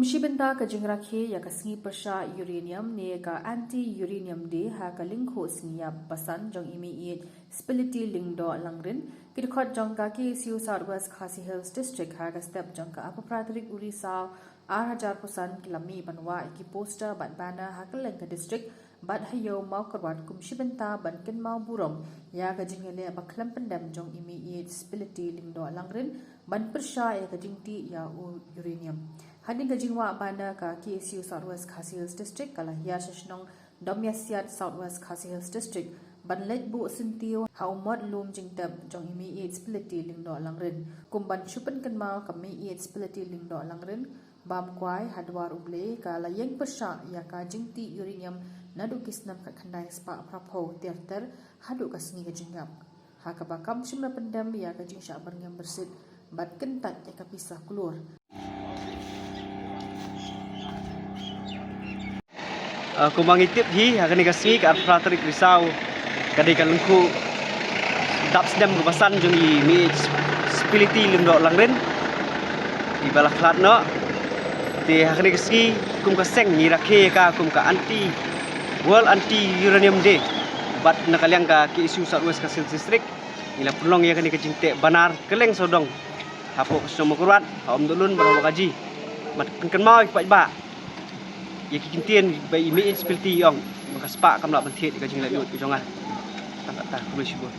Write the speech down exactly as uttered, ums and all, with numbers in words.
Kum shi bynta ka jingrakhe ïa ka sngi pyrshah uranium ne ka Anti Uranium Day ha ka lyngkhuh sngi ïap basan jong i Meiieid Spility Lyngdoh Langrin, ki dkhot jong ka K S U South West Khasi Hills District ha ka step jong ka arphew phra tarik u Risaw ar hajar arphew san ki la mih ban wah ïa ki poster bad banner ha kylleng ka district bad ha ïew Mawkyrwat kum shi bynta ban kynmaw burom ïa ka jingïaleh bakhlem pyndem jong i Meiieid Spility Lyngdoh Langrin ban pyrshah ïa ka jingtih ïa u uranium. Hadien ka jingwah banner, ka K S U South West Khasi Hills District ka la hiar sha shnong Domïasiat, South West Khasi Hills District ban leit buh syntiew ha u mot lum jingtep jong i Meiieid Spility Lyngdoh Langrin. Kum ban shu pynkynmaw, ka Meiieid Spility Lyngdoh Langrin, bam kwai ha dwar U Blei, ka la ïeng pyrshah ïa ka jingtih uranium naduh ki snem khatkhyndai spah phraphew ter ter haduh ka sngi ka jingïap, ha kaba kam shym la pyndem ïa ka jingshah byrngem byrsit bad kyntait ïa ka pisa klur. Ah, kumba ngi tip hi, ha kane ka sngi ka arphew phra tarik Risaw ka dei ka lyngkhuh dap snem kaba san jong i Meiieid Spility Lyngdoh Langrin iba la khlad noh. Te ha kane ka sngi kum ka seng ngi rakhe ïa ka kum ka anti, World Anti Uranium Day. Bad na ka liang ka K S U South West Khasi Hills District ngi la pynlong ïa kane ka jingteh banner kylleng sawdong hapoh ka shnong Mawkyrwat, ha Umdohlun bad ha Wahkaji. Ban pynkynmaw ïa ki paidbah ïa ki kyntien ba i Meiieid Spility i ong ba ka spah kam lah ban thied ïa ka jinglaitluid ka jong nga. Tang katta, khublei shibun.